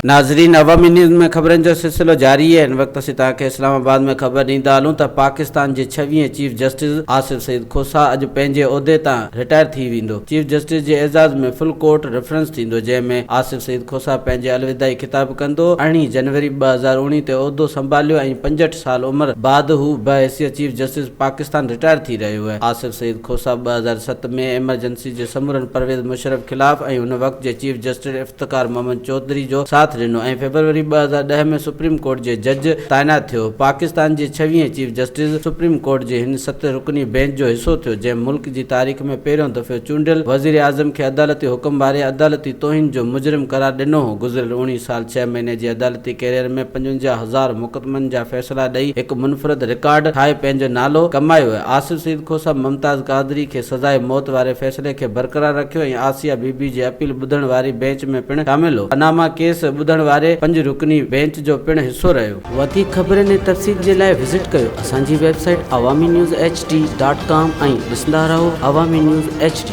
ناظرين عوامي نيوز ۾ خبرن جو سلسلو جاري آهي هن وقت اسين توهان کي اسلام آباد ۾ خبر ڏيندا هلون ته پاڪستان جي ڇويهين چيف جسٽس آصف سعيد کوسا اڄ پنهنجي عهدي تان رٽائر ٿي ويندو چيف جسٽس جي اعزاز ۾ فل ڪورٽ ريفرنس ٿيندو جنهن ۾ آصف سعيد کوسا پنهنجي الوداعي خطاب ڪندو ارڙهين جنوري 2019 تي عهدو سنڀاليو ۽ 65 سال عمر بعد هو بحيثيت چيف جسٽس پاڪستان رٽائر ٿي رهيو آهي آصف سعيد کوسا 2007 ۾ ايمرجنسي جي سمورن پرويز مشرف خلاف ۽ ان وقت جي چيف جسٽس افتخار محمد چوڌري جو ساٿ ڏنو ۽ فيبروري 2010 ۾ سپريم ڪورٽ جي جج تعينات ٿيو. پاڪستان جي ڇويهين چيف جسٽس سپريم ڪورٽ جي هن ست رڪني بينچ جو حصو ٿيو جنهن ملڪ جي تاريخ ۾ پهريون دفعو چونڊيل وزيراعظم کي عدالتي حڪم واري عدالتي توهين جو مجرم قرار ڏنو هو. گذريل اوڻيهه سال ڇهه مهيني جي عدالتي ڪيريئر ۾ 55 هزار مقدمن جا فيصلا ڏئي هڪ منفرد رڪارڊ ٺاهي پنهنجو نالو ڪمايو. آصف سعيد کوسا ممتاز قادري کي سزاء موت واري فيصلي کي برقرار رکيو ۽ آسيه بي بي جي اپيل ٻڌڻ واري بينچ ۾ پڻ شامل هو. پاناما ڪيس ٻڌڻ واري پنج رڪني بينچ جو پڻ حصو رهيو. وڌيڪ خبرن ۽ تفصيل جي لاء وزٽ ڪيو اسان جي website Awami news H D dot com ۽ ڏسندا رهو عوامي نيوز ايڇ ڊي.